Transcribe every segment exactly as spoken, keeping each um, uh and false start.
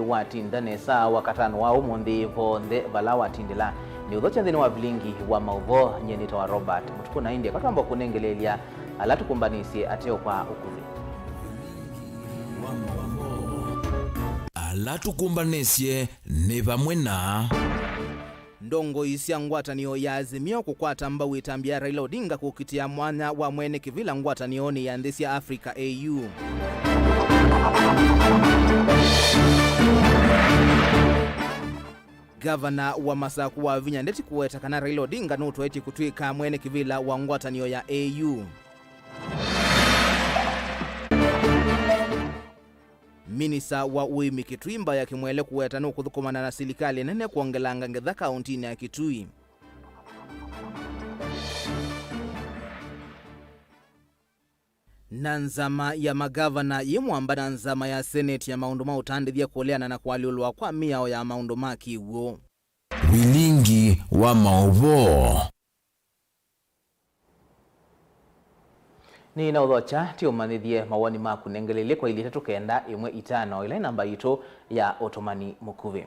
Watinda nesa wakatano wa ũmũnthĩ vonthe vala watindĩla. Nĩ ũthokya nthĩnĩ wa vilingi wa maũvoo, nyie nĩtawa Robert Mũtuku, na ĩndĩ eka twamba kũnengeleelya ala tũkũmbanĩsye ateo kwa ũkuvĩ. Ala tũkũmbanĩsye nĩ vamwe na. Ndongoi sya ngwatanĩo ya Azimio kũkwata mbau ĩtambya ya Raila Odinga kũkitĩa mwanya wa mwene kĩvĩla ngwatanĩonĩ ya nthĩ sya Africa, A U. Gavana wa Masaku Wavinya Ndeti kũweta kana Raila Odinga nũtwaĩtye kũtw'ĩka mwene kĩvĩla wa ngwatanĩo ya A U. Minista wa ũĩmi Kitui Mbaya Kimwele kũweta nũkũthũkũmana na silikalĩ nene kwongelanga ngetha kaũntinĩ ya Kitui. Na nzama ya magavana yĩ mwamba na nzama ya seneti ya maũndũ ma ũtandĩthya kũleana na kũalyũlwa kwa mĩao ya maũndũ ma kĩw'ũ. Vilingi wa maũvoo. Nĩ na ũthokya, tĩ ũmanyĩthye mawoni maku nengeleelye kwa ilĩ itatũ kenda ĩmwe itano, ĩla ĩ namba yitũ ya ũtũmani mũkuvĩ.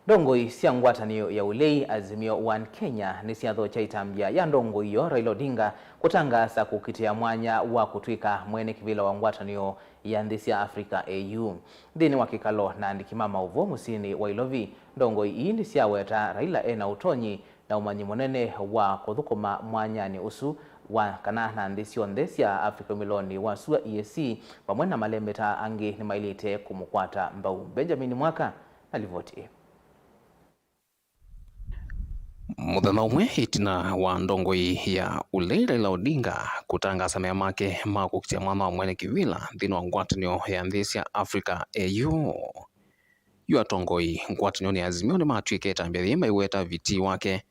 Ndongoi sya ngwatanĩo ya ũlei Azimio One Kenya nĩsyathokya ĩtambya ya ndongoi yoo Raila Odinga kũtangaasa kũkitĩa mwanya wa kũtw'ĩka mwene kĩvĩla wa ngwatanĩo ya nthĩ sya Africa, A U. Nthĩnĩ wa kĩkalo na andĩki ma maũvoo mũsyĩnĩ wa Ilovi, ndongoi ii nĩsyaweta Raila e na ũtonyi na ũmanyi mũnene wa kũthũkũma mwanyanĩ ũsu wa kana na nthĩ syonthe sya Africa umĩlonĩ wa sua, E A C, vamwe na malembeta angĩ nĩmaĩlĩte kũmũkwata mbau. Benjamin Mwaka na livoti ĩĩ. Mũthenya ũmwe ĩtina wa ndongoi ya ũlei Raila Odinga kũtangaasa mea make ma kũkitĩa mwanya wa mwene kĩvĩla nthĩnĩ wa ngwatanĩo ya nthĩ sya Africa, A U, yu atongoi ngwatanĩonĩ ya Azimio nĩmatw'ĩke ĩtambya yĩĩ maiweta vitii wake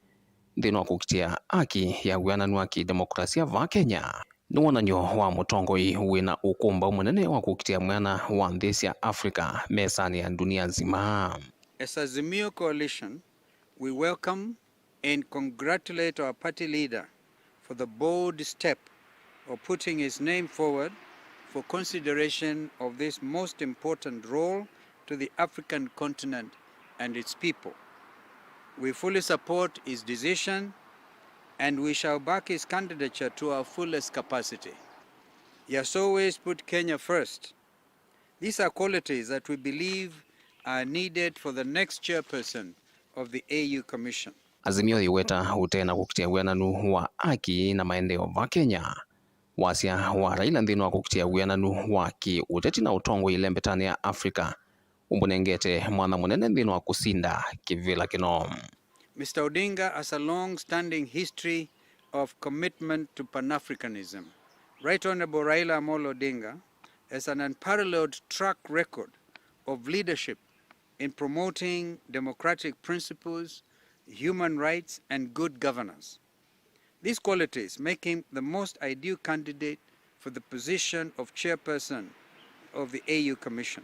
nthĩnĩ wa kũkitĩa aki ya wĩananu wa kĩdemokrasia vaa Kenya. Nĩ wonany'o wa mũtongoi wĩ na ũkũmbaũ mũnene wa kũkitĩa mwĩana wa nthĩ sya Africa mesanĩ ya ndunia nzima. As Azimio Coalition, we welcome and congratulate our party leader for the bold step of putting his name forward for consideration of this most important role to the African continent and its people. We fully support his decision and we shall back his candidature to our fullest capacity. He has always put Kenya first. These are qualities that we believe are needed for the next chairperson of the A U Commission. Azimio yĩweta ũtee na kũkitĩa wĩananu wa aki na maendeeo va Kenya. Wasya wa Raila nthĩnĩ wa kũkitĩa wĩananu wa kĩ-ũteti na ũtongoi ĩlembetanĩ ya Africa ũmũnengete mwanya mũnene nthĩnĩ wa kũsinda kĩvĩla kĩno. Mister Odinga has a long-standing history of commitment to Pan-Africanism. Right Honorable Raila Amolo Odinga has an unparalleled track record of leadership in promoting democratic principles, human rights, and good governance. These qualities make him the most ideal candidate for the position of chairperson of the A U Commission.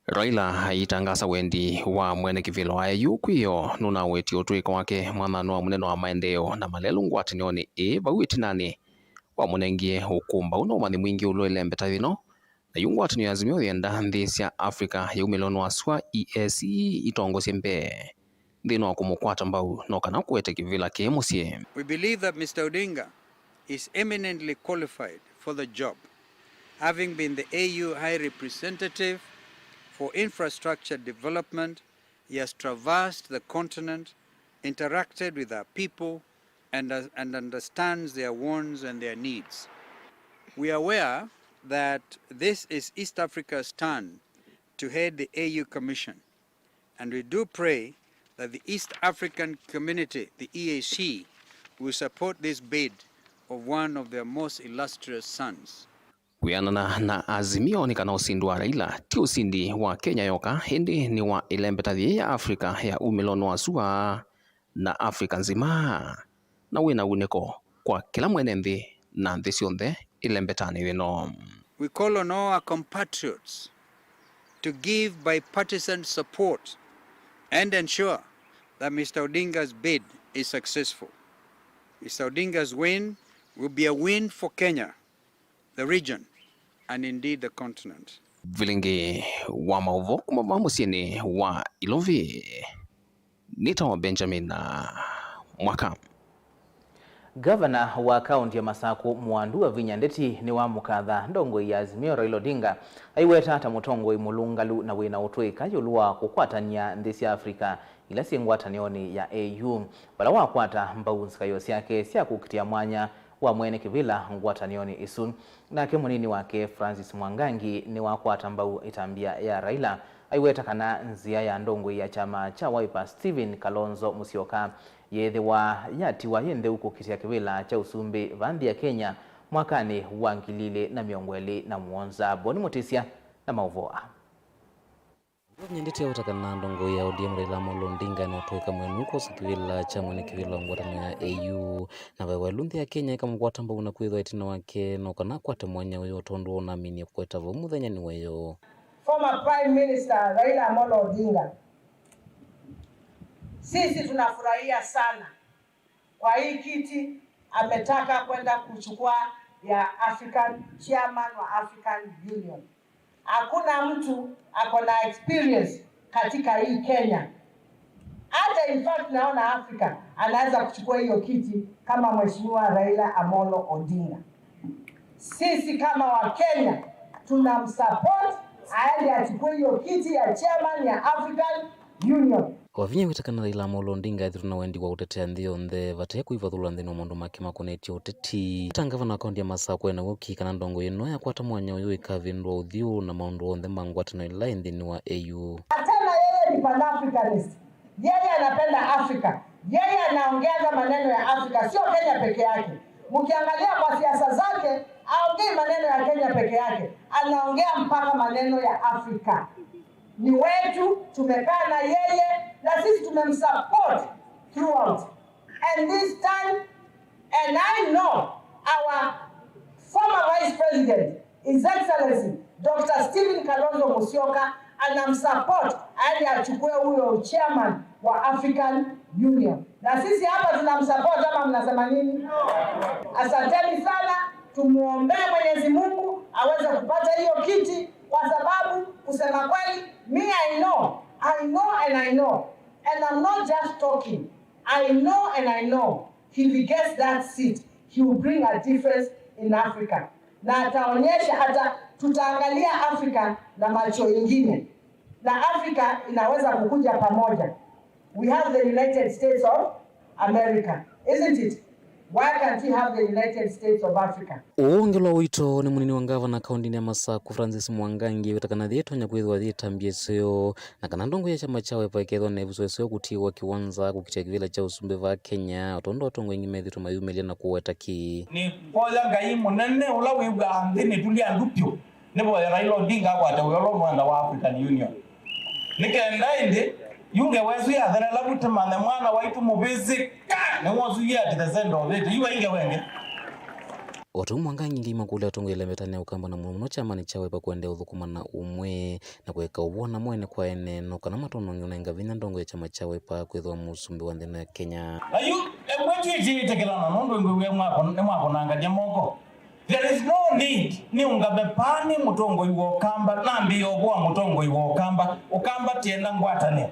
Raila aitangaasa wendi wa mwene kĩvĩla wa A U kwĩoo nũnawetie ũtũĩka wake mwanyanĩ wa mũnene wa maendeeo na malelũ ngwatanĩonĩ ĩĩ vau ĩtinanĩ. Wamũnengie ũkũmbaũ na ũmanyi mwingĩ ĩũlũ wa ĩlembeta yĩno, na yu ngwatanĩo ya Azimio yĩenda nthĩ sya Africa ya umĩlonĩ wa sua, E A C, itongosye mbee nthĩnĩ wa kũmũkwata mbau no kana kũete kĩvĩla kĩĩ mũsyĩ. We believe that Mister Odinga is eminently qualified for the job, having been the A U High Representative for Infrastructure Development. He has traversed the continent, interacted with our people, and, uh, and understands their wants and their needs. We are aware that this is East Africa's turn to head the A U Commission, and we do pray that the East African Community, the E A C, will support this bid of one of their most illustrious sons. Kwĩanana na Azimio, nĩ kana ũsindi wa Raila ti ũsindi wa Kenya yoka, ĩndĩ nĩ wa ĩlembeta yĩĩ ya Africa ya umĩlonĩ wa sua na Africa nzima, na wĩ na unĩko kwa kĩla mwene nthĩ na nthĩ syonthe ĩlembetanĩ yĩno. We call on all our compatriots to give bipartisan support and ensure that Mister Odinga's bid is successful. Mister Odinga's win will be a win for Kenya, the region, and indeed the continent. Vilingĩ wa maũvoo kuma vaa mũsyĩnĩ wa Ilovi. Nĩtawa Benjamin Mwaka. Ngavana wa kaũnti ya Masakũ, Mwandu Wavinya Ndeti, nĩwamũkatha ndongoi ya Azimio, Raila Odinga, aiweta ta mũtongoi mũlũngalu na wĩna ũtũĩka ĩũlũ wa kũkwatany'a nthĩ sya Africa ila syĩ ngwatanĩonĩ ya A U, vala wakwata mbau nzikaĩo syake sya kũkitĩa mwanya wa mwene kĩvĩla ngwatanĩonĩ ĩsu. Nake mũnini wake Francis Mwangangi nĩwakwata mbau ĩtambya ya Raila, aiweta kana nzĩa ya ndongoi ya kyama kya Wiper Stephen Kalonzo Musyoka yeethĩwa yatiwa yĩ ntheu kũkitĩa kĩvĩla kya ũsumbĩ vaa nthĩ ya Kenya mwakanĩ wa ngili ilĩ na mĩongo ĩlĩ na mũonza. Boni Mũtĩsya na maũvoo aa. Wavinya Ndeti aweta kana ndongoi ya O D M Raila Amolo Odinga ena ũtũĩka mũenu kwosa kĩvĩla kya mwene kĩvĩla wa ngwatanĩo ya A U, na vaĩwa ĩlu nthĩ ya Kenya ĩkamũkwata mbau na kwĩthwa ĩtina wake, no kana akwate mwanya ũyũ, tondũ onaminie kũkweta vau mũthenya nĩ weyo. Former Prime Minister Raila Amolo Odinga, sisi tunafurahia sana kwa hii kiti ametaka kwenda kuchukua ya African, chairman wa African Union. Hakuna mtu ako na experience katika hii Kenya. Hata in fact naona Afrika anaweza kuchukua hiyo kiti kama Mheshimiwa Raila Amolo Odinga. Sisi kama wa Kenya tunamsupport aende achukue hiyo kiti ya chairman ya African Union. Wavinya wĩta kana Raila Amolo Odinga ethĩtwe na wendi wa ũtetea nthĩ yonthe vate kũivathũla nthĩnĩ wa maũndũ make makonetye ũteti. Ta ngavana wa kaũnti ya Masakũ ena wĩki kana ndongoi ĩno yakwata mwanya ũyũ ĩkavĩndũa ũthyũ na maũndũ onthe ma ngwatanĩo ĩla ĩ nthĩnĩ wa A U. Na tena yeye ni Pan-Africanist. Yeye anapenda Afrika. Yeye anaongeaga maneno ya Afrika, sio Kenya peke yake. Mkiangalia kwa siasa zake, haongei maneno ya Kenya peke yake, anaongea mpaka maneno ya Afrika. Ni wetu, tumekaa na yeye na sisi tumemsupport throughout. And this time, and I know our former Vice President, His Excellency Doctor Stephen Kalonzo Musyoka, anamsupport aende achukue huyo chairman wa African Union. Na sisi hapa tunamsupport, ama mnasema nini? Asanteni sana, tumuombee Mwenyezi Mungu aweze kupata hiyo kiti, kwa sababu kusema kweli, me, I know, I know and I know, and I'm not just talking, I know and I know, if he gets that seat, he will bring a difference in Africa. Na ataonyesha, hata tutaangalia Afrika na macho ingine, na Afrika inaweza kukuja pamoja. We have the United States of America, isn't it? Why can't we have the United States of Africa? Ũũ ũngĩ ũla ũito nĩ mũnini wa ngavana kaũntinĩ ya Masakũ, Francis Mwangangi, wĩta kana nthĩ ĩtonya kwĩthĩwa yĩtambya ĩseo, na kana ndongoi ya kyama kya Wiper ĩkethĩwa na ĩvuso ĩseo kũtiĩwa kĩwanza kũkitĩa kĩvĩla kya ũsumbĩ vaa Kenya, o tondũ atongoi aingĩ methĩĩtwe mayumĩlya na kũweta kĩ. Nĩvoya Ngai mũnene ũla wĩw'aa nthĩ nĩtulya ndu vyũ, nĩvoya Raila Odinga akwate wĩa ũla ũnũenda wa African Union. Nĩ kenda ĩndĩ yu ngewa ĩsu yathelela vu tĩmanye mwana waitũ mũvĩsĩka nĩwosuie at the center of it. Yu vai ngewa ĩngĩ. O ta ũu Mwangangi aingĩ makũlya atongoi ala mbetanĩa Ũkamba na mũno mũno kyamanĩ kya Wiper kũendeea ũthũkũma na ũmwe na kũeka ũvoo namo ene kwa ene, no kana matononge ũnenga vinya ndongoi ya kyama kya Wiper kwĩthĩwa mũsumbĩ wa nthĩ ĩno ya Kenya. Na yu ĩmwe twĩkĩĩte kĩlano nũndũ ngwĩw'a mwako-, nĩmwakũnangany'a moko. There is no need nĩũngame paa nĩ mũtongoi wa Ũkamba, nambĩĩe ũvoo wa mũtongoi wa Ũkamba. Ũkamba tienda ngwatanĩo.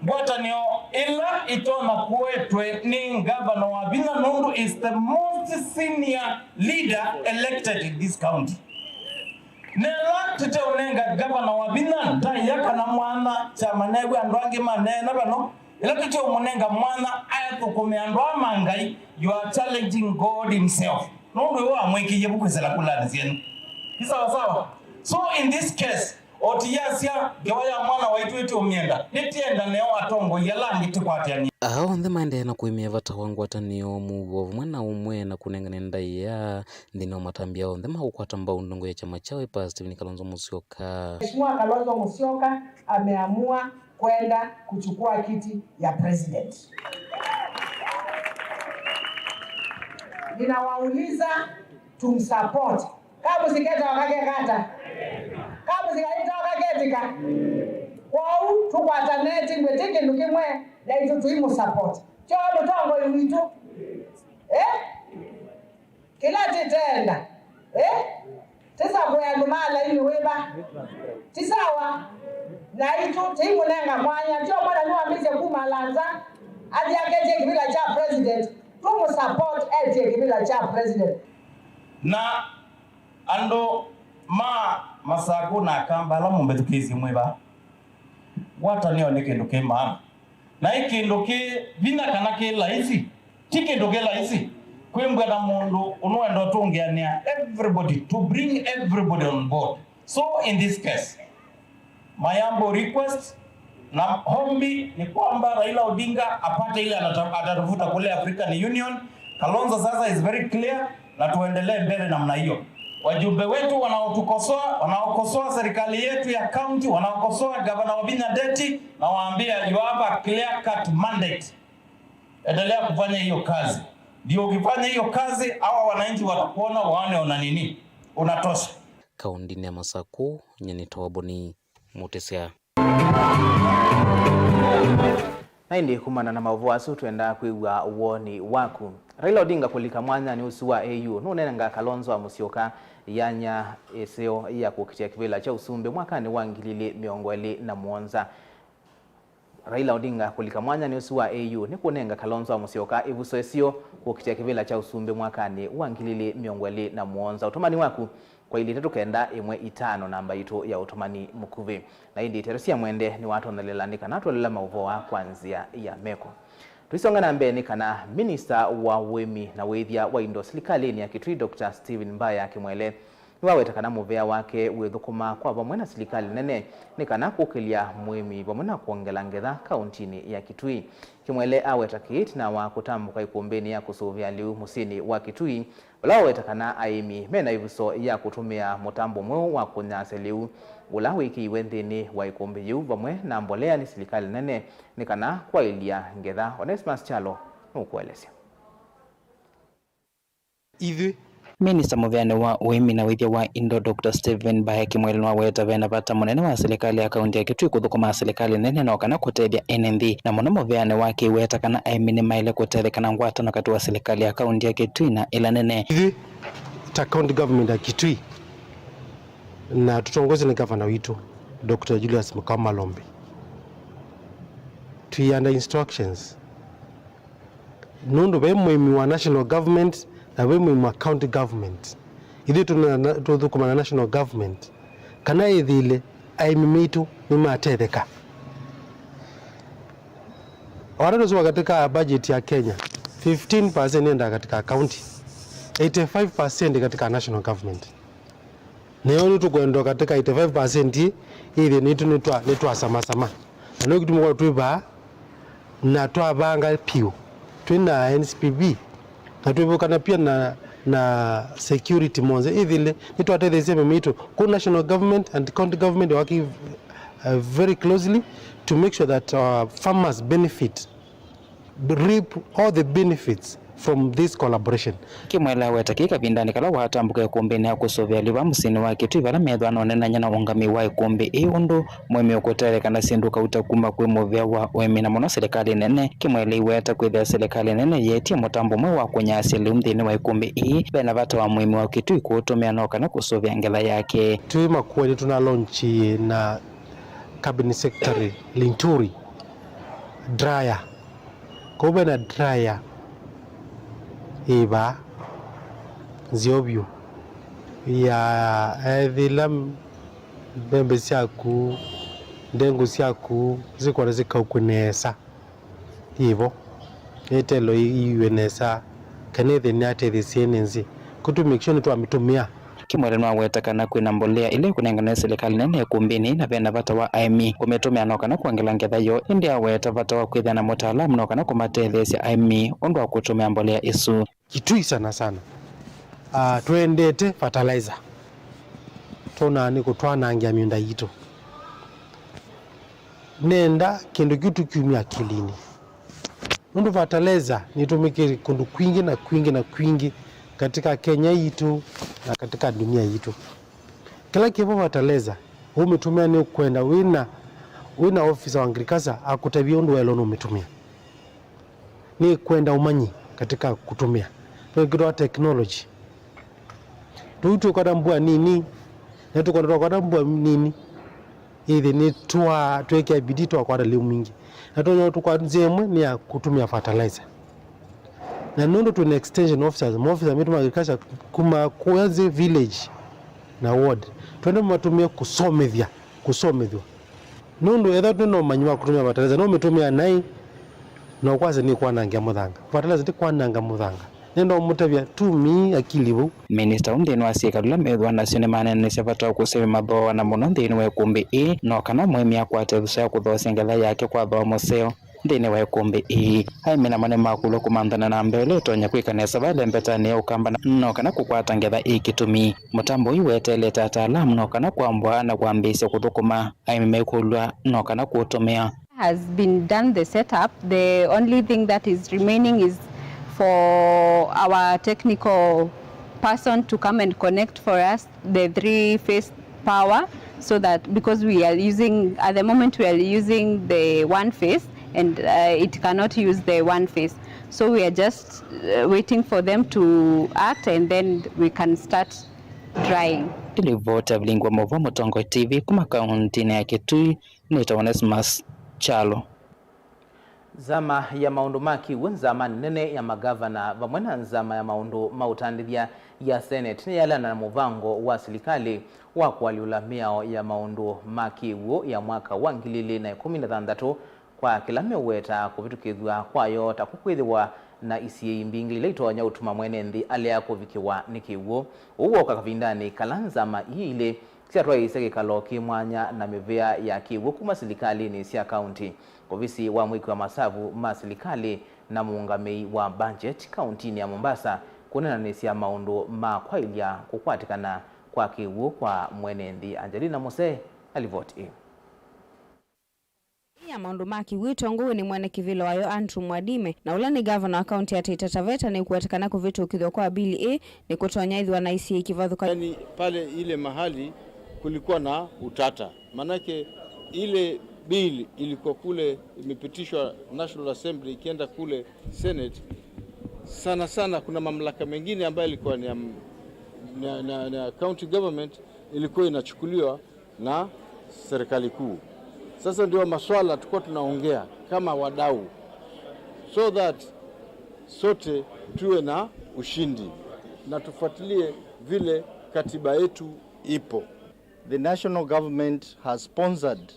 Ngwatanĩo ĩla ĩtonya kũetwe nĩ ngavana wa vinya nũndũ is the most senior leader elected in this county. Na ĩla tũteũnenga ngavana wa vinya ndaĩa kana mwanya, kyamanew'a andũ angĩ maneena vano, ĩla tũteũmũnenga mwanya athũkũme andũ aa ma Ngai, you are challenging God himself. Nũndũ we wamwĩkĩie vu kwĩsĩla kulanĩ syenyu. Nĩ sawa sawa? So in this case, o tũyasya ngewa ya mwana waitũ ĩtũmyenda, nĩtĩenda neo atongoi ala angĩ tũkwatĩanĩe. Aa onthe maendee na kũĩmĩa vata wa ngwatanĩo, mũuo vamwe na ũmwe na kũnengane ndaĩa nthĩnĩ wa matambya onthe ma kũkwata mbau ndongoi ya kyama kya Wiper, Stephen Kalonzo Musyoka. Mheshimiwa Kalonzo Musyoka ameamua kwenda kuchukua kiti ya president. Ninawauliza, tumsupport. Kamũsiketa wakakekata. Kamũsikaita wakaketĩka. Kwoou tũkwatanĩte ngwĩtĩ kĩndũ kĩmwe, naitũ tũimũsupport. Kyo mũtongoi witũ. Eh? Kĩla tĩtenda. Eh? Ĩsa kũya andũ ma laini wĩva? Ti sawa. Na itũ tĩimũnenga mwanya, tyo mwana nĩwambĩĩsye kuma Lanza athi aketye kĩvĩla kya president, tũmũsupport etye kĩvĩla kya president. Na andũ ma Masakũ na Akamba ala mũmbĩthukĩĩsye mwĩ vaa, ngwatanĩo nĩ kĩndũ kĩ maana. Na ĩ kĩndũ kĩ vinya kana kĩ laisi? Ti kĩndũ kĩ laisi kwĩmbwa na mũndũ ũnũenda ũtũngĩanĩa everybody, to bring everybody on board. So in this case, my humble request na ombi ni kwamba Raila Odinga apate ile anata-, atatafuta kule African Union. Kalonzo sasa is very clear, na tuendelee mbele namna hiyo. Wajumbe wetu wanaotukosoa, wanaokosoa serikali yetu ya county, wanaokosoa gavana Wavinya Ndeti, nawaambia, you have a clear cut mandate. Endelea kufanya hiyo kazi. Ndio ukifanya hiyo kazi, hawa wananchi watakuona, waone una nini, unatosha. Kaũndĩnĩ ya Masakũ, nyie nĩtawa Boni Mũtĩsya. Na ĩndĩ kumana na maũvoo asu, twenda kwĩw'a woni waku. Raila Odinga kũlika mwanyanĩ ũsu wa A U nũnenga Kalonzo wa Musyoka yanya ĩseo ya kũkitĩa kĩvĩla kya ũsumbĩ mwakanĩ wa ngili ilĩ mĩongo ĩlĩ na mũonza. Raila Odinga kũlika mwanyanĩ ũsu wa A U nĩ kũnenga Kalonzo wa Musyoka ĩvuso ĩseo kũkitĩa kĩvĩla kya ũsumbĩ mwakanĩ wa ngili ilĩ mĩongo ĩlĩ na mũonza. Ũtũmani waku kwa ilĩ itatũ kenda ĩmwe itano namba yitũ ya ũtũmani mũkuvĩ. Na ĩndĩ iteto sya mwende nĩwatonelela nĩ kana twelele maũvoo aa kwa nzĩa ya meko. Tũisonga na mbee nĩ kana minista wa ũĩmi na wĩthya wa indo silikalĩnĩ ya Kitui, Doctor Stephen Mbaya Kimwele, nĩwaweta kana mũvea wake wĩthũkũma kwa vamwe na silikalĩ nene nĩ kana kũkĩlya mũĩmi vamwe na kwongela ngetha kaũntĩnĩ ya Kitui. Kimwele aweta kĩĩ ĩtina wa kũtambũka ĩkũmbĩnĩ ya kũsũvĩa lĩu mũsyĩnĩ wa Kitui, vala waweta kana aĩmi mena ĩvuso ya kũtũmĩa mũtambo mweũ wa kũnyaasya lĩu ũla wĩkĩiwe nthĩnĩ wa ĩkũmbĩ yĩu vamwe na mbolea nĩ silikalĩ nene nĩ kana kwaĩlya ngetha. Onesmus Kyalo nũkũelesya. Ithyĩ. Minista mũveanĩ wa ũĩmi na wĩthya wa indo, Doctor Stephen Mbaya Kimwele, nĩwaweta vena vata mũnene wa silikalĩ ya kaũntĩ ya Kitui kũthũkũma silikalĩ nene no kana kũtethya ene nthĩ, na mũno mũveanĩ wake aiweta kana aĩmi nĩmaĩle kũtetheka na ngwatanĩo katĩ wa silikalĩ ya kaũntĩ ya Kitui na ĩla nene. Ithyĩ ta county government ya Kitui, na tũtongoesye nĩ gavana witũ, Doctor Julius Mukau Malombi, twĩ under instructions nũndũ ve mũĩmi wa national government na ve mũĩmi wa county government. Ithyĩ tũna-, tũthũkũma na national government kana ĩthĩle aĩmi maitũ nĩmatetheka. Watoto wa katika budget ya Kenya, fifteen percent nĩendaa katika county, eighty-five percent katika national government. Nĩyo nĩtũkwenda katika eighty-five percent ĩthĩ nĩtũ nĩtwa-, nĩtwasamasama. Na nĩyo kĩtumi kwa twĩ vaa na twavanga piũ. Twĩ na N C P B. Na twĩvũkana pia na, na security monthe. Ĩthĩle nĩtwatetheesya mĩmĩtũ. Ku national government and county government working, uh, very closely to make sure that our farmers benefit, reap all the benefits from this collaboration. Kimwele aweta kĩĩ kavindanĩ kala watambũka ĩkũmbĩnĩ ya kũsũvĩa lĩu vaa mũsyĩnĩ wa Kitui vala methwa nonenany'a na ũngamĩi wa ĩkũmbĩ ĩĩ ũndũ mũĩmi ũkũtetheka na syĩndũ kauta kuma kwĩ mũvea wa ũĩmi na mũno silikalĩ nene. Kimwele aiweta kwĩthĩa silikalĩ nene yeetie mũtambo mweũ wa kũnyaasya lĩu nthĩnĩ wa ĩkũmbĩ ĩĩ, vena vata wa mũĩmi wa Kitui kũũtũmĩa no kana kũsũvĩa ngetha yake. Twĩ Makueni tũna launch na Cabinet Secretary Linturi dryer. Kwoou ve na dryer ĩ vaa nzeo vyũ ya ethĩla mbembe syaku, ndengũ syaku sikwona sikaũkw'e nesa. Yĩ vo. Nĩ telo iiwe nesa, kana ĩthĩnĩ atetheesye ene nzĩ. Kũ to make sure nĩtwamĩtũmĩa. Kimwele nĩwaweta kana kwĩna mbolea ĩla ĩkũnenganwe nĩ silikalĩ nene ĩkũmbĩnĩ, na vena vata wa aĩmi kũmĩtũmĩa no kana kwongela ngetha yoo, ĩndĩ aweta vata wa kwĩthĩa na mũtaalamu no kana kũmatetheesya aĩmi ũndũ wa kũtũmĩa mbolea ĩsu. Kitui sana sana, ah, twendete fertilizer. Twonaa nĩ kũtwanangĩa mĩũnda yitũ. Nenda kĩndũ kĩu tũkyumya akilinĩ. Nũndũ fertilizer nĩtũmĩkĩte kũndũ kwingĩ na kwingĩ na kwingĩ katika Kenya yitũ na katika dunia yitũ. Kĩla kĩvo fertilizer ũmĩtũmĩa nĩ ũkwenda wĩna, wĩna officer wa agriculture akũtavye ũndũ waĩle nũmĩtũmĩa. Nĩ kwenda ũmanyi katika kũtũmĩa. Nĩkĩtwa technology. Tũu tũkwata mbua nini, na tũkwata, twakwata mbua nini, ĩthĩ nĩ twa, twĩkĩa bidii twakwata lĩu mwingĩ. Na tũnyoo tũkwata nzĩa ĩmwe nĩ ya kũtũmĩa fertilizer. Na nũndũ twĩ na extension officers, maofisa maitũ ma agriculture kuma kũya nzĩ village na ward, twende matũmĩe kũsomethya, kũsomethw'a. Nũndũ ethĩwa twĩ na ũmanyi wa kũtũmĩa fertilizer, no mĩtũmĩa naĩ, na ũkwasya nĩkwanangĩa mũthanga. Fertilizer ndĩkwananga mũthanga. Nenda ũmũtavya, tumi akili vau. Minista ũũ nthĩnĩ wa syĩkalo ila methĩwa nasyo nĩmaneenanĩsye vata wa kũseũvya mathooa na mũno nthĩnĩ wa ĩkũmbĩ ĩĩ, no kana mũĩmi akwate ĩvuso ya kũthoosya ngetha yake kwa thooa mũseo nthĩnĩ wa ĩkũmbĩ ĩĩ. Aĩmi namo nĩmakũlw'a kũmanthana na mbee ũla ĩtonya kwĩka nesa vala ĩmbetanĩ ya Ũkamba na no kana kũkwata ngetha ĩ kĩtumi. Mũtambo ũyũ weteelete ataalamu no kana kwambwa na kwambĩĩsya kũthũkũma. Aĩmi mekũlw'a no kana kũũtũmĩa. Has been done the setup. The only thing that is remaining is for our technical person to come and connect for us the three phase power, so that, because we are using, at the moment we are using the one phase, and uh, it cannot use the one phase, so we are just uh, waiting for them to act, and then we can start drying. Ĩlivoti ya Vilingi wa Mauvoo, Mũtongoi T V, kuma kauntinĩ ya Kitui, nĩtawa Onesmus Kyalo. Nzama ya maũndũ ma kĩw'ũ, nzamanĩ nene ya magavana, vamwe na nzama ya maũndũ ma ũtandĩthya ya Senate, nĩyaeleana na mũvango wa silikalĩ wa kũalyũla mĩao ya maũndũ ma kĩw'ũ ya mwaka wa ngili ilĩ na ĩkũmi na thanthatũ, kwa kĩla meũweta kũvĩtũkĩthw'a kwayo ta kũkwĩthĩwa na isiĩi mbingĩ ila itonya ũtuma mwene nthĩ alea kũvikĩwa nĩ kĩw'ũ. Ũu wooka kavindanĩ kala nzama ii ilĩ syatwaĩĩsye kĩkalo kĩ mwanya na mĩvĩa ya kĩw'ũ kuma silikalĩnĩ sya kaunti, ovisi wa mwĩki wa masavu ma silikalĩ, na mũũngamĩi wa mbanjeti kauntinĩ ya Mombasa kũneenanĩsya maũndũ ma kwaĩlya kũkwatĩkana kwa kĩw'ũ kwa mwene nthĩ. Angelina Mose na livoti ĩĩ. Ĩ ya maũndũ ma kĩw'ũ ĩtongow'e nĩ mwene kĩvĩla wayo Andrew Mwadime, na ũla nĩ ngavana wa kaunti ya Taita Taveta nĩkwetĩkana kũvĩtũkĩthw'a kwa bili ĩĩ nĩkũtonya ĩthĩwa na isiĩi kĩvathũkany'o. Yani pale ile mahali kulikuwa na utata, manake ile bill ilikuwa kule imepitishwa National Assembly ikienda kule Senate, sana sana kuna mamlaka mengine ambayo ilikuwa ni ya m-, na, na, na county government ilikuwa inachukuliwa na serikali kuu. Sasa ndio maswala tulikuwa tunaongea kama wadau, so that sote tuwe na ushindi na tufuatilie vile katiba yetu ipo. The national government has sponsored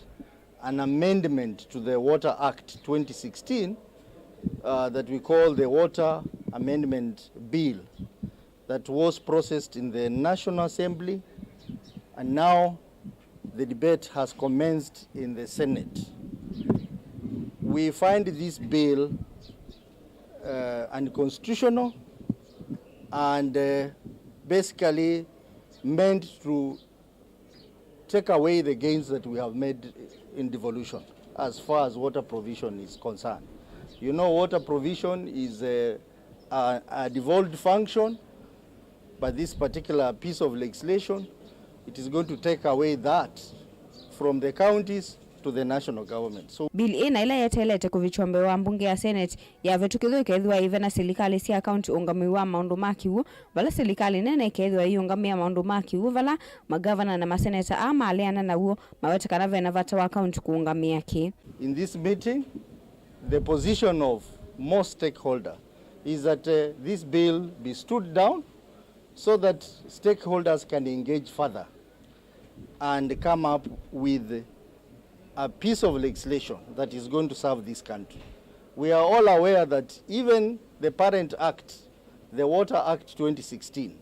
an amendment to the Water Act twenty sixteen, uh, that we call the Water Amendment Bill. That was processed in the National Assembly, and now the debate has commenced in the Senate. We find this bill, uh, unconstitutional and, uh, basically meant to take away the gains that we have made in devolution as far as water provision is concerned. You know, water provision is a, a, a devolved function, but this particular piece of legislation, it is going to take away that from the counties to the national government. So, bill ĩ na ĩla yeteelete kũvikĩwa mbee wa mbunge ya Senate yavĩtũkĩthw'a ĩkeethĩwa ĩve na silikalĩ sya kaunti ũngamĩi wa maũndũ ma kĩw'ũ, vala silikalĩ nene ĩkeethĩwa ĩiũngamĩa maũndũ ma kĩw'ũ, vala magavana na maseneta aa maleana naw'o mawete kana ve na vata wa kaunti kũũngamĩa kĩĩ. In this meeting, the position of most stakeholder is that, uh, this bill be stood down so that stakeholders can engage further and come up with a piece of legislation that is going to serve this country. We are all aware that even the parent act, the Water Act twenty sixteen,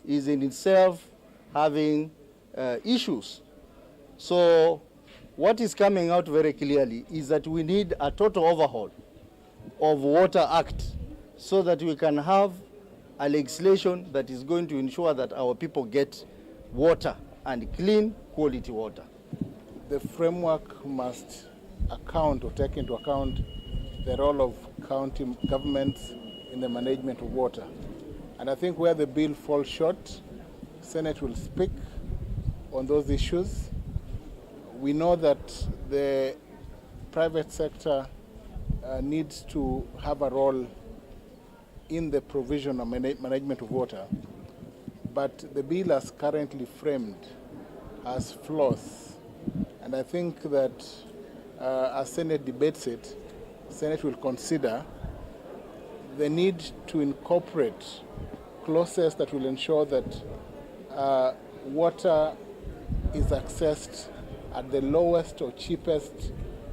is in itself having, uh, issues. So what is coming out very clearly is that we need a total overhaul of Water Act so that we can have a legislation that is going to ensure that our people get water and clean quality water. The framework must account or take into account the role of county governments in the management of water. And I think where the bill falls short, Senate will speak on those issues. We know that the private sector, uh, needs to have a role in the provision of mana-, management of water. But the bill as currently framed has flaws, and I think that, uh, as Senate debates it, Senate will consider the need to incorporate clauses that will ensure that, uh, water is accessed at the lowest or cheapest,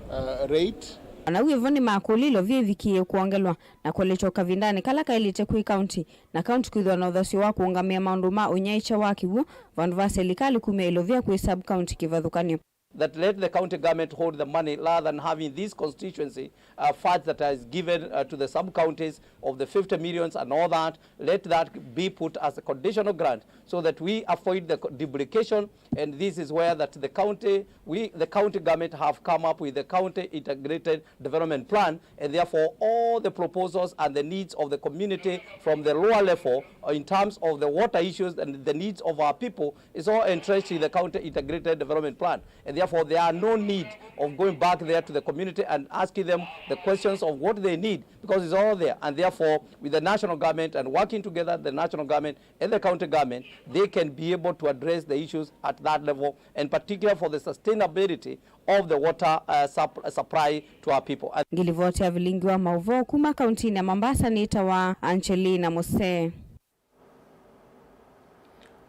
uh, rate. Ona wĩvo nĩmakũlilwe vyĩvikĩe kwongelwa na kũlekya kavindanĩ kala kaĩlĩte kwĩ kaunti, na kaunti kwĩthĩwa na ũthasyo wa kũũngamĩa maũndũ ma ũnyaĩĩkya wa kĩw'ũ, vandũ va silikalĩ kumya ĩlovia kwĩ sub-county kĩvathũkany'o. That let the county government hold the money rather than having this constituency, uh, funds that is given, uh, to the sub-counties of the fifty millions and all that. Let that be put as a conditional grant so that we avoid the co-, duplication, and this is where that the county, we, the county government have come up with the county integrated development plan, and therefore all the proposals and the needs of the community from the lower level, uh, in terms of the water issues and the needs of our people, is all entrenched in the county integrated development plan, and therefore there are no need of going back there to the community and asking them the questions of what they need, because it's all there. And therefore, with the national government and working together, the national government and the county government, they can be able to address the issues at that level, and particularly for the sustainability of the water, uh, sup-, supply to our people. And Ngilivoti ya vilingi wa maũvoo kuma kauntinĩ ya Mombasa nĩtawa Angelina Musee.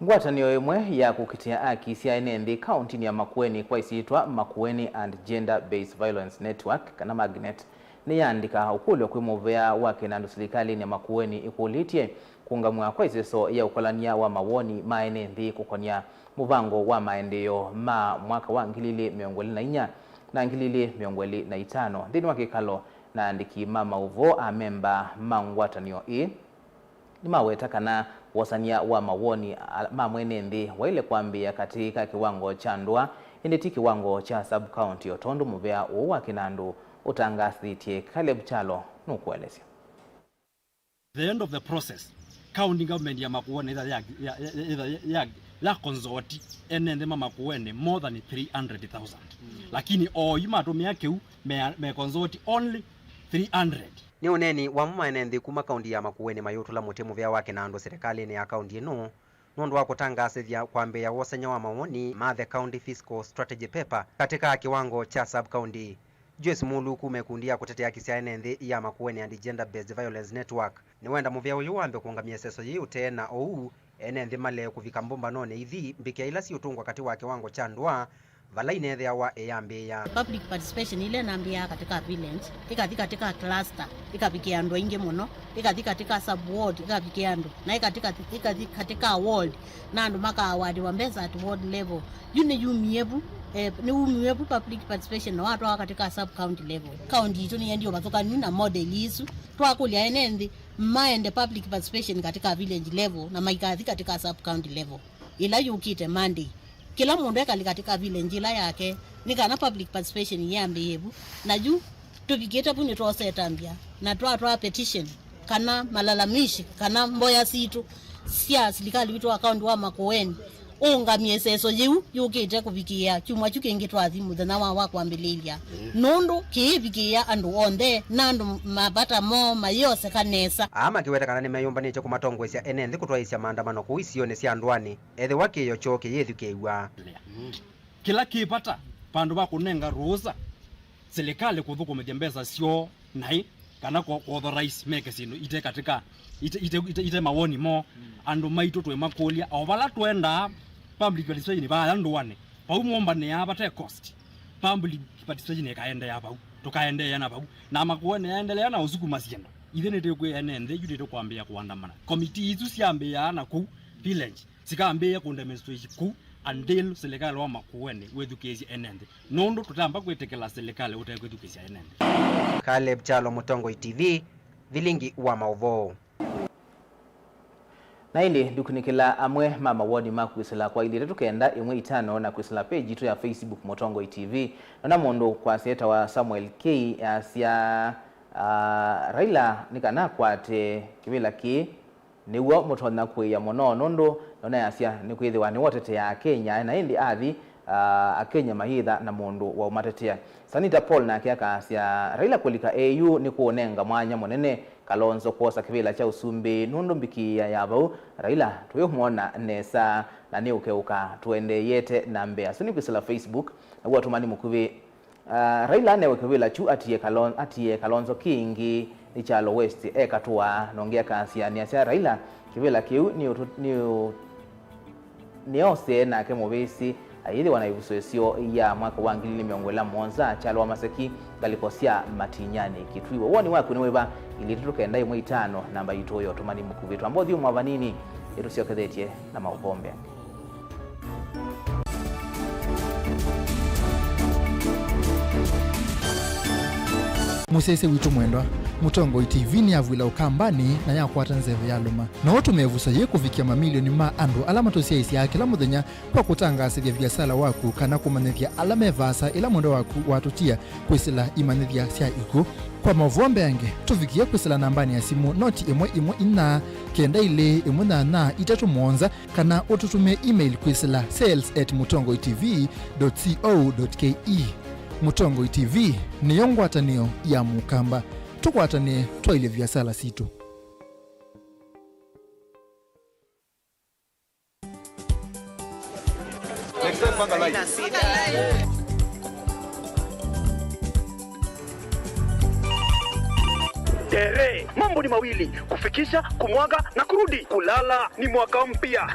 Ngwatanĩo ĩmwe ya kũkitĩa aki sya ene nthĩ kauntinĩ ya Makueni kwa ĩsyĩtwa Makueni and Gender Based Violence Network, kana Magnet, nĩyaandĩka ũkũlyo kwĩ mũvea wa kĩnandũ silikalĩnĩ ya Makueni ĩkũlĩtye kũũngamw'a kwa ĩseso ya ũkolany'a wa mawoni ma ene nthĩ kũkonĩa mũvango wa maendeeo ma mwaka wa ngili ilĩ mĩongo ĩlĩ na inya na ngili ilĩ mĩongo ĩlĩ na itano. Nthĩnĩ wa kĩkalo na aandĩki ma maũvoo, amemba ma ngwatanĩo ĩĩ nĩmaweta kana wosany'a wa mawoni a-, ma mwene nthĩ waĩle kwambĩĩa katĩ ka kĩwango kya ndũa, ĩndĩ ti kĩwango kya sub-county, o tondũ mũvea ũũ wa kĩnandũ ũtangaasĩtye. Caleb Kyalo nũkũelesya. The end of the process, county government ya Makueni ĩtha ya, ya, ya, ya, ya, ya consult ene nthĩ ma Makueni more than three hundred thousand. Mm. Lakini oyu matũmĩa kĩu me, me consult only three hundred. Nĩ ũneeni wamo ma ene nthĩ kuma kaunti ya Makueni mayũtũla mũtĩ mũvea wa kĩnandũ silikalĩnĩ ya kaunti ĩno nũndũ wa kũtangaasĩthya kwambĩĩa wosany'a wa mawoni ma the county fiscal strategy paper katĩ ka kĩwango kya sub-county. Joyce Mulu kuma ĩkundi ya kũtetea aki sya ene nthĩ ya Makueni and Gender Based Violence Network nĩwenda mũvea ũyũ wambe kũũngamya ĩseso yĩĩ ũtee na ũu ene nthĩ malee kũvika mbũmbanonĩ ithi mbĩkĩa ila siũtũngwa katĩ wa kĩwango kya ndũa vala ineethĩawa ĩyambĩĩa. Public participation ila ĩnambĩĩaa katĩ ka village, ĩkathi katĩ ka cluster, ĩkavikĩa andũ aingĩ mũno, ĩkathi katĩ ka sub ward, ĩkavikĩa andũ, na ĩkathi katĩ, ĩkathi katĩ ka ward, na andũ makaawardĩwa mbesa at ward level. Yu nĩyumie vu, eh, nĩwumiwe vu public participation na watwawa katĩ ka sub county level. County itũ nĩyendie ũvathũkanu na model isu. Twakũlya ene nthĩ maende public participation katĩ ka village level na maikathi katĩ ka sub county level ĩla yũkĩte Monday. Kĩla mũndũ ekali katĩ ka village ĩla yake, nĩ kana public participation yĩambĩĩe vu. Na yu tũvikĩte vu nĩtwosetambya na twatwaa petition kana malalamishi kana mboya sitũ sya silikalĩ witũ wa kaunti wa Makueni ũũngamye ĩseso yĩu yũkĩte kũvikĩĩa kyumwa kyu kĩngĩ twathi mũthenya wa, wa kwambĩlĩĩlya. Mm. Nũndũ kĩĩvikĩĩa andũ onthe na andũ mavata moo mayĩoseka nesa. Aa makĩweta kana nĩmeyũmbanĩtye kũmatongoesya ene nthĩ kũtwaĩĩsya maandamano kũu isionĩ sya ndũanĩ ethĩwa kĩĩo kyoo kĩyĩthukĩĩw'a. Mm. Kĩla kĩ vata vandũ va kũnenga rũũsa silikalĩ kũthũkũmĩthya mbesa syoo naĩ kana kũ-, kũ authorize meke syĩndũ ite katĩ ka, ite, ite, ite, ite mawoni moo. Mm. Andũ maitũ twĩmakũlya o vala twendaa public participation vaya ndũanĩ, vau mombanĩaa vate cost, public participation ĩkaendeea vau, tũkaendeea na vau, na Makueni yaendelea na ũsukuma syĩndũ. Ithyĩ nĩtwĩkwĩa ene nthĩ yu nĩtũkwambĩĩa kũandamana. Committee isu syambĩĩaa na kũu village, sikambĩĩa kũdemonstrate kũu until silikalĩ wa Makueni wĩthukĩĩsye ene nthĩ, nũndũ tũtamba kwĩtĩkĩla silikalĩ ũtekwĩthukĩĩsya ene nthĩ. Caleb Kyalo, Mũtongoi T V, vilingi wa maũvoo. Na ĩndĩ ndũkunĩkĩla amwe ma mawoni ma kwĩsĩla kwa ilĩ itatũ kenda ĩmwe itano na kwĩsĩla page yitũ ya Facebook Mũtongoi T V. Nona mũndũ kwasya etawa Samuel K asya, ah, Raila nĩ kana akwate kĩvĩla kĩĩ. Nĩw'o mũtonya kũĩa mũno, nũndũ nonayasya nĩkwĩthĩwa nĩwoteteaa Kenya, na ĩndĩ athi Ah, Akenya mayĩtha na mũndũ wa ũmatetea. Sanita Paul nake akaasya, Raila kũlika A U nĩ kũũnenga mwanya mũnene Kalonzo kwosa kĩvĩla kya ũsumbĩ, nũndũ mbikĩĩa ya vau Raila tũyũmwona nesa na nĩũkeũka tũendeeyete na mbee. Asu nĩ kwĩsĩla Facebook, naw'o atũmani mũkuvĩ. Ah, Raila anewe kĩvĩla kyu atie Kalon-, atie Kalonzo kĩngĩ nĩ Kyalo West ekatũa, na ũngĩ akaasya, nĩasya Raila kĩvĩla kĩu nĩ ũtũ-, nĩ ũ-, nĩosee nake mũvĩsĩ ayĩthĩwa na ĩvuso ĩseo ya mwaka wa ngili ilĩ mĩongo ĩlĩ na mũonza Kyalo wa Maseki, ngalĩko sya Matinyani Kĩtwĩwa. Woni waku nĩ wĩva? Ilĩ itatũ kenda ĩmwe itano namba yitũ ya ũtũmani mũkuvĩ. Twamba ũthyũmũa vanini, nĩtũsyokethetye na maũkombe. Mũsyaĩĩsya witũ mwendwa, Mũtongoi T V nĩyavw'ĩla Ũkambanĩ na yakwata nzeve ya lũma. No ũtũmĩe ĩvuso yĩĩ kũvikĩa mamilioni ma andũ ala matũsyaĩĩsyaa kĩla mũthenya kwa kũtangaasĩthya viasala waku kana kũmanyĩthya ala me vaasa ĩla mwendwa waku watũtia kwĩsĩla imanyĩthya sya ikw'ũ. Kwa maũvoo mbeange, tũvikĩe kwĩsĩla nambanĩ ya simũ noti ĩmwe ĩmwe inya kenda ilĩ ĩmwe nyanya itatũ mũonza, kana ũtũtũmĩe email kwĩsĩla sales at mutongoi T V dot co dot K E. Mũtongoi T V nĩyo ngwatanĩo ya Mũkamba. Tũkwatanĩe twaĩlye viasala sitũ. Tere, mambo ni mawili, kufikisha, kumwaga na kurudi. Kulala ni mwaka mpya.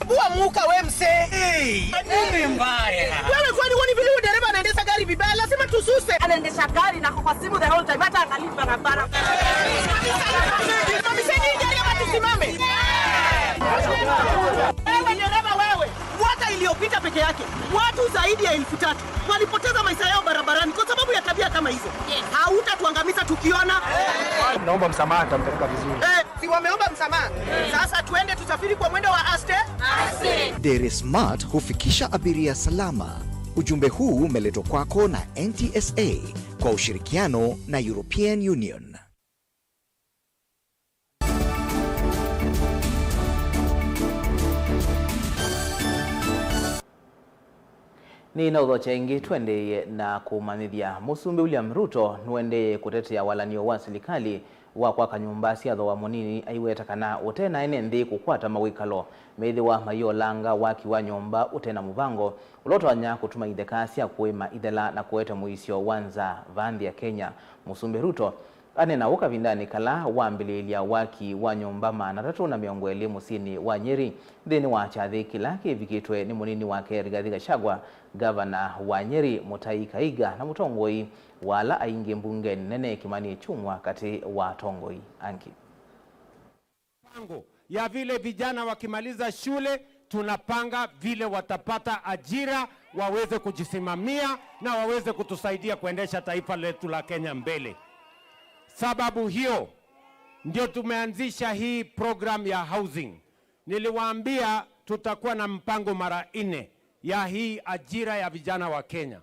Bua muka we mse. Hey, nini mbaya? Wewe kwani huoni vile huyu dereva anaendesha gari vibaya? Lazima tususe. Anaendesha gari na kwa simu the whole time, hata angalii barabara. Simamiseni hii gari ama tusimame. Wewe dereva wewe, mwaka iliyopita peke yake watu zaidi ya elfu tatu walipoteza maisha yao barabarani kwa sababu ya tabia kama hizo. Yes. Hautatuangamiza tukiona. Naomba msamaha, nitampeleka vizuri. Eh, si wameomba msamaha? Sasa tuende tusafiri kwa mwendo wa aste. Aste. Dere Smart hufikisha abiria salama. Ujumbe huu umeletwa kwako na N T S A kwa ushirikiano na European Union. Nĩ na ũthokya ĩngĩ, tũendeeye na kũmanyĩthya. Mũsumbĩ William Ruto nũendeeye kũtetea walany'o wa silikalĩ wa kwaka nyũmba sya thooa mũnini, aiweta kana ũte na ene nthĩ kũkwata mawĩkalo methĩwa mayĩolanga waki wa nyũmba ũte na mũvango ũla ũtonya kũtuma itheka sya kũĩma ithela na kũete mũisyo wa nza vaa nthĩ ya Kenya. Mũsumbĩ Ruto aneena ũu kavindanĩ kala wambĩlĩĩlya waki wa nyũmba maana atatũ na mĩongo ĩlĩ mũsyĩnĩ wa Nyeri, nthĩnĩ wa kyathĩ kĩla kĩvikĩtwe nĩ mũnini wake Rigathi Gachagua, ngavana wa Nyeri Mutahi Kahiga, na mũtongoi wa ala aingĩ mbungenĩ nene Kimani Ichung'wa, katĩ wa atongoi angĩ. Mipango ya vile vijana wakimaliza shule, tunapanga vile watapata ajira, waweze kujisimamia na waweze kutusaidia kuendesha taifa letu la Kenya mbele. Sababu hiyo ndio tumeanzisha hii program ya housing. Niliwaambia tutakuwa na mpango mara nne ya hii ajira ya vijana wa Kenya.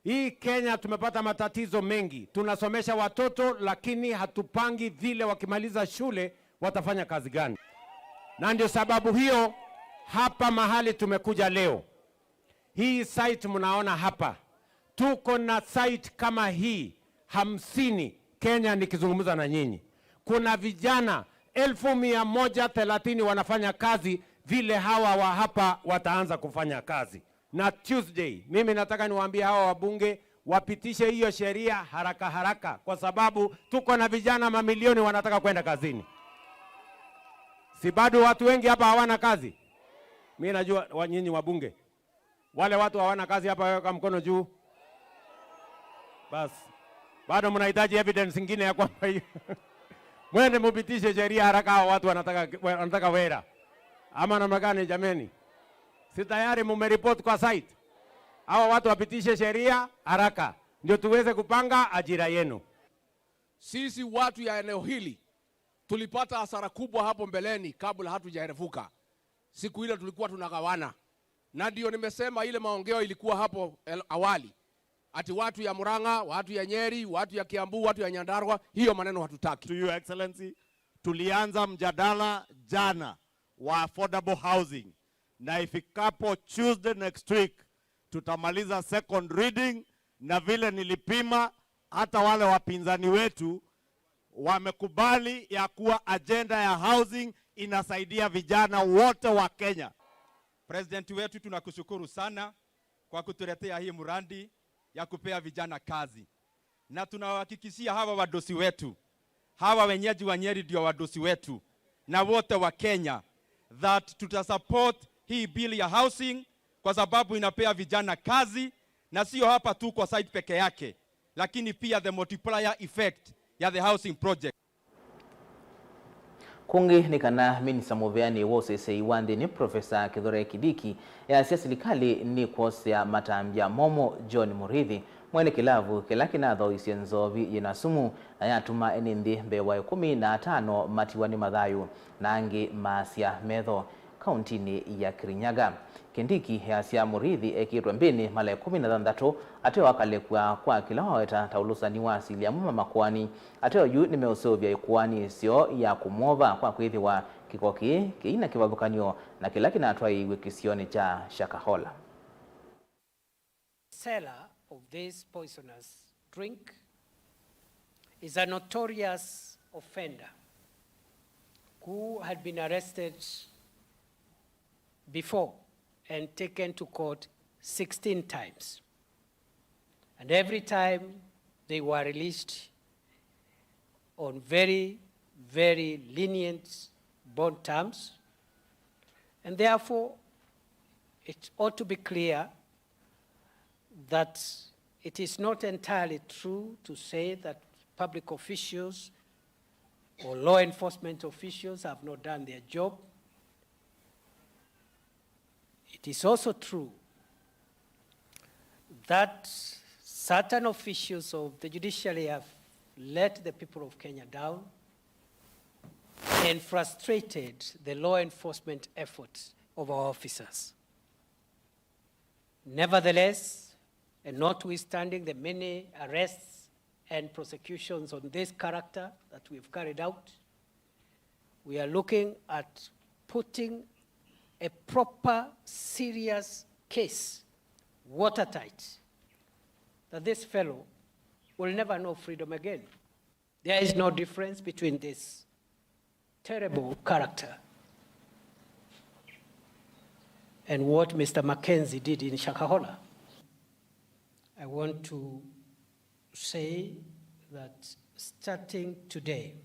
Hii Kenya tumepata matatizo mengi. Tunasomesha watoto, lakini hatupangi vile wakimaliza shule watafanya kazi gani. Na ndio sababu hiyo hapa mahali tumekuja leo. Hii site mnaona hapa, tuko na site kama hii hamsini Kenya nikizungumza na nyinyi. Kuna vijana elfu mia moja thelathini wanafanya kazi vile hawa wa hapa wataanza kufanya kazi. Na Tuesday, mimi nataka niwaambie hawa wabunge wapitishe hiyo sheria haraka haraka, kwa sababu tuko na vijana mamilioni wanataka kwenda kazini. Si bado watu wengi hapa hawana kazi? Mi najua wa-, nyinyi wabunge, wale watu hawana kazi hapa, weka mkono juu. Basi, bado mnahitaji evidence ingine ya kwamba hiyo. Mwende mupitishe sheria haraka, hawa watu wanataka, wanataka wera. Ama namna gani jameni? Si tayari mumeripoti kwa site? Hawa watu wapitishe sheria haraka, ndio tuweze kupanga ajira yenu. Sisi watu ya eneo hili tulipata hasara kubwa hapo mbeleni kabla hatujaerevuka. Siku ile tulikuwa tunagawana. Na ndio nimesema ile maongeo ilikuwa hapo el-, awali. Ati watu ya Murang'a, watu ya Nyeri, watu ya Kiambu, watu ya Nyandarua, hiyo maneno hatutaki. To Your Excellency, tulianza mjadala jana wa affordable housing, na ifikapo Tuesday next week tutamaliza second reading, na vile nilipima, hata wale wapinzani wetu wamekubali ya kuwa ajenda ya housing inasaidia vijana wote wa Kenya. President wetu, tunakushukuru sana kwa kutuletea hii mradi ya kupea vijana kazi, na tunawahakikishia hawa wadosi wetu, hawa wenyeji wa Nyeri ndio wadosi wetu, na wote wa Kenya, that tutasupport hii bill ya housing, kwa sababu inapea vijana kazi, na sio hapa tu kwa site peke yake, lakini pia the multiplier effect ya the housing project. Kũngĩ nĩ kana minista mũveanĩ wa ũseseĩ wa nthĩnĩ, Profesa Kithure Kindiki, easya silikalĩ nĩkwosea matambya momũ. John Mũrĩithi, mwene kĩlavu kĩla kĩnathoisye nzovi yĩna sumu na yatuma ene nthĩ mbee wa ĩkũmi na atano matiwa nĩ mathayũ na angĩ maasya metho kauntinĩ ya Kirinyaga. Kindiki easya Mũrĩithi ekĩtwe mbĩnĩ mala ĩkũmi na thanthatũ ateo akalekwa kwa kĩla waweta ta ũlũsani wa asili amwe ma makoani. Ateo yu nĩmeũseũvya ĩkoani ĩseo ya kũmwova kwa kwĩthĩwa kĩko kĩĩ kĩina kĩvathũkany'o na kĩla kĩnatwaĩiw'e kĩsionĩ kya Shakahola. Seller of this poisonous drink is a notorious offender who had been arrested before and taken to court sixteen times. And every time they were released on very, very lenient bond terms. And therefore, it ought to be clear that it is not entirely true to say that public officials or law enforcement officials have not done their job. It is also true that certain officials of the judiciary have let the people of Kenya down and frustrated the law enforcement efforts of our officers. Nevertheless, and notwithstanding the many arrests and prosecutions on this character that we've carried out, we are looking at putting a proper, serious case, watertight, that this fellow will never know freedom again. There is no difference between this terrible character and what Mister Mackenzie did in Shakahola. I want to say that starting today,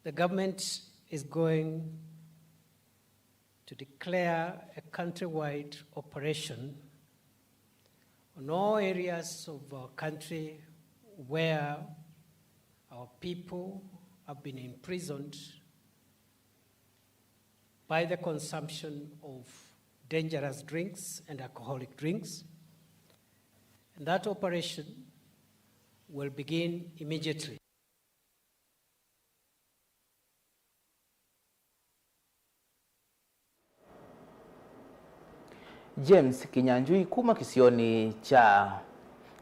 the government is going to declare a countrywide operation on all areas of our country where our people have been imprisoned by the consumption of dangerous drinks and alcoholic drinks. And that operation will begin immediately. James Kinyanjui kuma kĩsionĩ kya,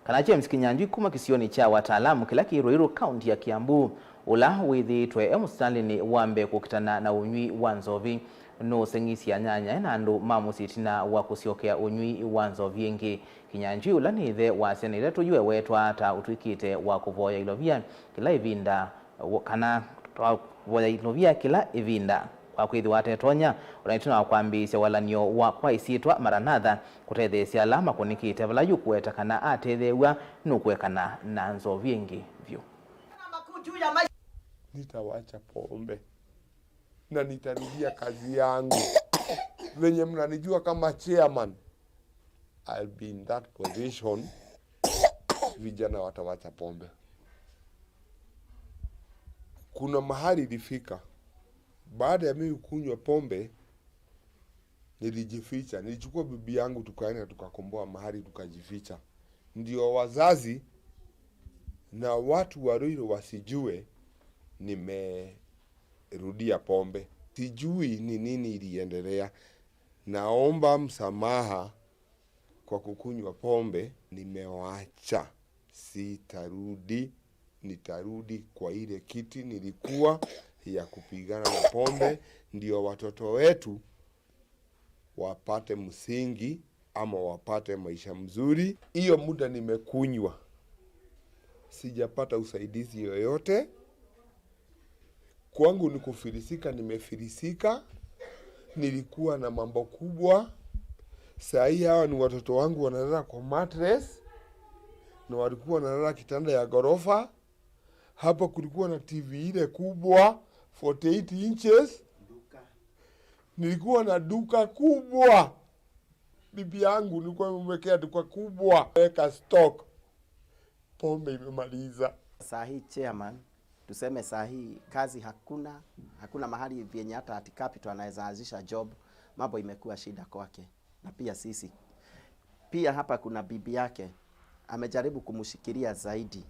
kana James Kinyanjui kuma kĩsionĩ kya Wataalamu kĩla kĩ Ruiru, kaunti ya Kiambu, ũla wĩthĩĩtwe e mũsitalĩnĩ wa mbee kũkitana na ũnywi wa nzovi, nũũseng'isye anyanyae na andũ ma mũsyĩ ĩtina wa kũsyokea ũnywi wa nzovi ĩngĩ. Kinyanjui, ũla nĩ ĩthe wa syana itatũ, yu ewetwa ta ũtw'ĩkĩte wa kũvoya ilovia kĩla ĩvinda, wo-, kana twavoya ilovia kĩla ĩvinda, kwa kwĩthĩwa atetonya, o na ĩtina wa kwambĩĩsya walany'o wa kwa ĩsyĩtwa Maranatha, kũtetheesya ala makũnĩkĩte, vala yu kũweta kana atetheew'a nũkũekana na nzovi ĩngĩ vyũ. Nitawacha pombe na nitarudia kazi yangu. Venye mnanijua kama chairman, I'll be in that position. Vijana watawacha pombe. Kuna mahali ilifika, baada ya mimi kunywa pombe, nilijificha. Nilichukua bibi yangu, tukaenda tukakomboa mahali, tukajificha. Ndio wazazi na watu wa Ruiru wasijue nimerudia pombe. Sijui ni nini iliendelea. Naomba msamaha. wa kukunywa pombe, nimewacha. Sitarudi, nitarudi kwa ile kiti nilikuwa ya kupigana na pombe, ndio watoto wetu wapate msingi ama wapate maisha mzuri. Hiyo muda nimekunywa, sijapata usaidizi yoyote. Kwangu ni kufilisika, nimefilisika. Nilikuwa na mambo kubwa. Saa hii hawa ni watoto wangu wanalala kwa mattress, na walikuwa wanalala kitanda ya ghorofa. Hapa kulikuwa na T V ile kubwa, forty-eight inches. Nilikuwa na duka kubwa. Bibi yangu nilikuwa nimemwekea duka kubwa, weka stock. Pombe imemaliza. Saa hii chairman, tuseme saa hii kazi hakuna, hakuna mahali vyenye hata ati capital anaweza anzisha job, mambo imekuwa shida kwake. Na pia sisi. Pia hapa kuna bibi yake, amejaribu kumshikilia zaidi.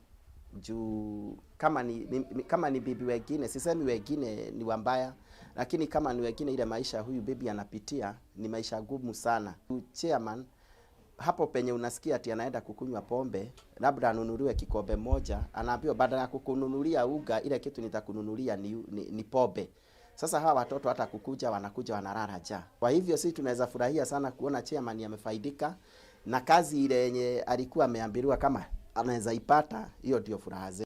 Juu kama ni, ni, ni, kama ni bibi wengine, sisemi wengine ni wabaya, lakini kama ni wengine, ile maisha huyu bibi anapitia ni maisha gumu sana. Chairman, hapo penye unasikia ati anaenda kukunywa pombe, labda anunuliwe kikombe moja, anaambiwa, "Badala ya kukununulia uga, ile kitu nitakununulia ni, ni, ni pombe." Sasa hawa watoto hata kukuja, wanakuja wanalala njaa. Kwa hivyo sisi tunaweza furahia sana kuona chairman amefaidika na kazi ile yenye alikuwa ameambiliwa kama anaweza ipata, hiyo ndio furaha zetu.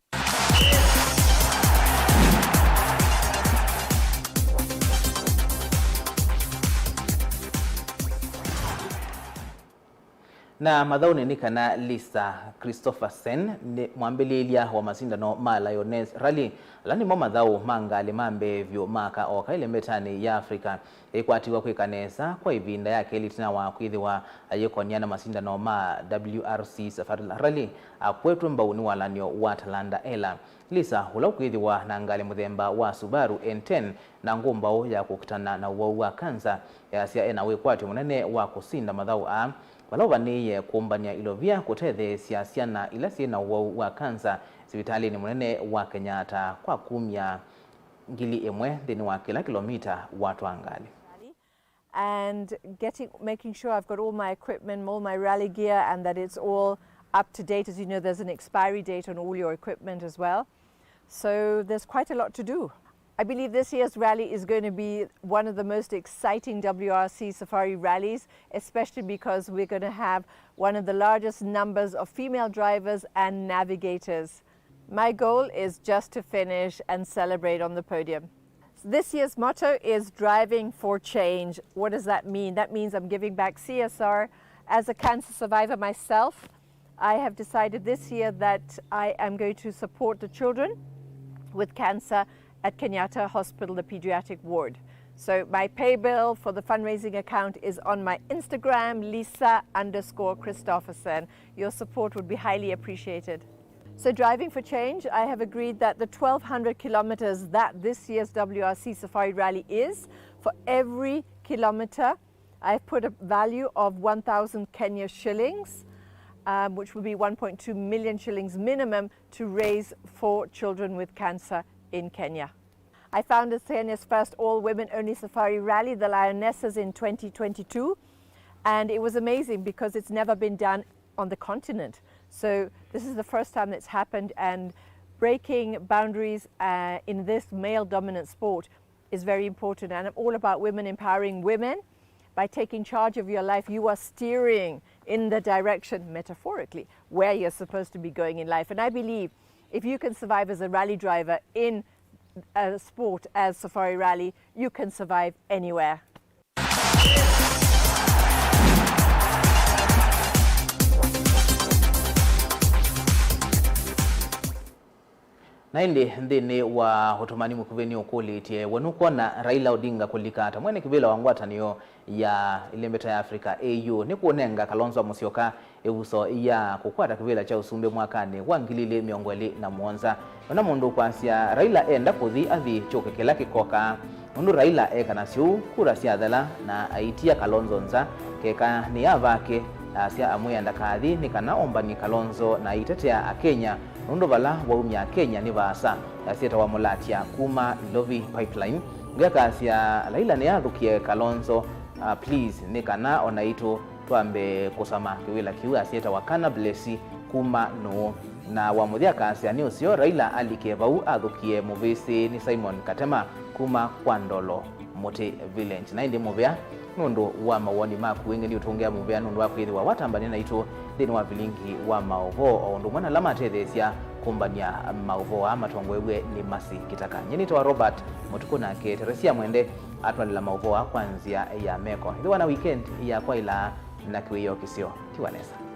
Na mathaũnĩ nĩ kana Lisa Christoffersen nĩ mwambĩlĩĩlya wa masindano ma Lioness Rally. Ala nĩmo mathaũ ma ngalĩ ma mbee vyũ ma aka oka ĩlembetanĩ ya Africa. Yaikwatiwa kwĩka nesa kwa ĩvinda ya kelĩ ĩtina wa kwĩthĩwa ayĩkonia na masindano ma W R C Safari Rally akwetwe mbau nĩ walany'o wa Talanda Ela. Lisa, ũla ũkwĩthĩwa na ngalĩ mũthemba wa Subaru N ten na ngũmbaũ ya kũkitana na ũwau wa kanza, easya e na wĩkwatyo mũnene wa kũsinda mathaũ aa, vala ũvanĩĩe kũmbany'a ilovia kũtetheesya syana ila syĩ na ũwau wa kanza sivitalĩnĩ mũnene wa Kenyatta kwa kumya ngili ĩmwe nthĩnĩ wa kĩla kĩlomita watwaa ngalĩ. And getting, making sure I've got all my equipment, all my rally gear, and that it's all up to date. As you know, there's an expiry date on all your equipment as well. So there's quite a lot to do. I believe this year's rally is going to be one of the most exciting W R C safari rallies, especially because we're going to have one of the largest numbers of female drivers and navigators. My goal is just to finish and celebrate on the podium. This year's motto is Driving for Change. What does that mean? That means I'm giving back C S R. As a cancer survivor myself, I have decided this year that I am going to support the children with cancer at Kenyatta Hospital, the pediatric ward. So my pay bill for the fundraising account is on my Instagram, Lisa underscore Christoffersen. Your support would be highly appreciated. So Driving for Change, I have agreed that the twelve hundred kilometers that this year's W R C Safari Rally is, for every kilometer, I've put a value of one thousand Kenya shillings, um, which would be one point two million shillings minimum, to raise for children with cancer in Kenya. I founded Kenya's first all-women-only safari rally, the Lionesses, in twenty twenty-two, and it was amazing because it's never been done on the continent. So this is the first time that's happened, and breaking boundaries, uh, in this male-dominant sport is very important. And I'm all about women empowering women. By taking charge of your life, you are steering in the direction, metaphorically, where you're supposed to be going in life. And I believe if you can survive as a rally driver in a sport as Safari Rally, you can survive anywhere. Na ĩndĩ nthĩnĩ wa ũtũmani mũkuvĩ nĩũkũlĩtye, we nũkwona Raila Odinga kũlika ta mwene kĩvĩla wa ngwatanĩo ya ĩlembeta ya Africa A U nĩkũnenga Kalonzo Musyoka ĩvuso ya kũkwata kĩvĩla kya ũsumbĩ mwakanĩ wa ngili ilĩ mĩongo ĩlĩ na mũonza? Ona mũndũ ũkwasya Raila enda kũthi athi kyũke kĩla kĩkokaa, nũndũ Raila ekanasya ũu, kura syathela na aitia Kalonzo nza, keka nĩ avake, asya amwĩa ndakathi nĩ kana ombany'e Kalonzo na aitetea Akenya, nũndũ vala waumya Akenya nĩ vaasa, asya ta wamũlatya kuma Ilovi Pipeline. Ũngĩ akasya Raila nĩathũkĩe Kalonzo, ah, please, nĩ kana o naitũ twambe kũsama kĩwĩla kĩu asyĩtawa Kana Blesi kuma Nũũ. Na wa mũthya akasya nĩ ũseo Raila alike vau athũkie mũvĩsĩ nĩ Simon Katema kuma kwa Ndolo Mũtĩ Village. Na ĩndĩ mũvea nũndũ wa mawoni maku, wĩngĩ nĩ ũtũngĩa mũvea nũndũ wa kwĩthĩwa watambania naitũ nthĩnĩ wa vilingi wa maũvoo, o ũndũ ũmwe na ala matetheesya kũmbany'a maũvoo aa matongoew'e nĩ Mercy Kitaka. Nyie nĩtawa Robert Mũtukũ, nake Teresia Mwende atwalĩla maũvoo aa kwa nzĩa ya meko. Ĩthĩwa na weekend ya kwaĩla na kĩwĩoo kĩseo. Tiwa nesa.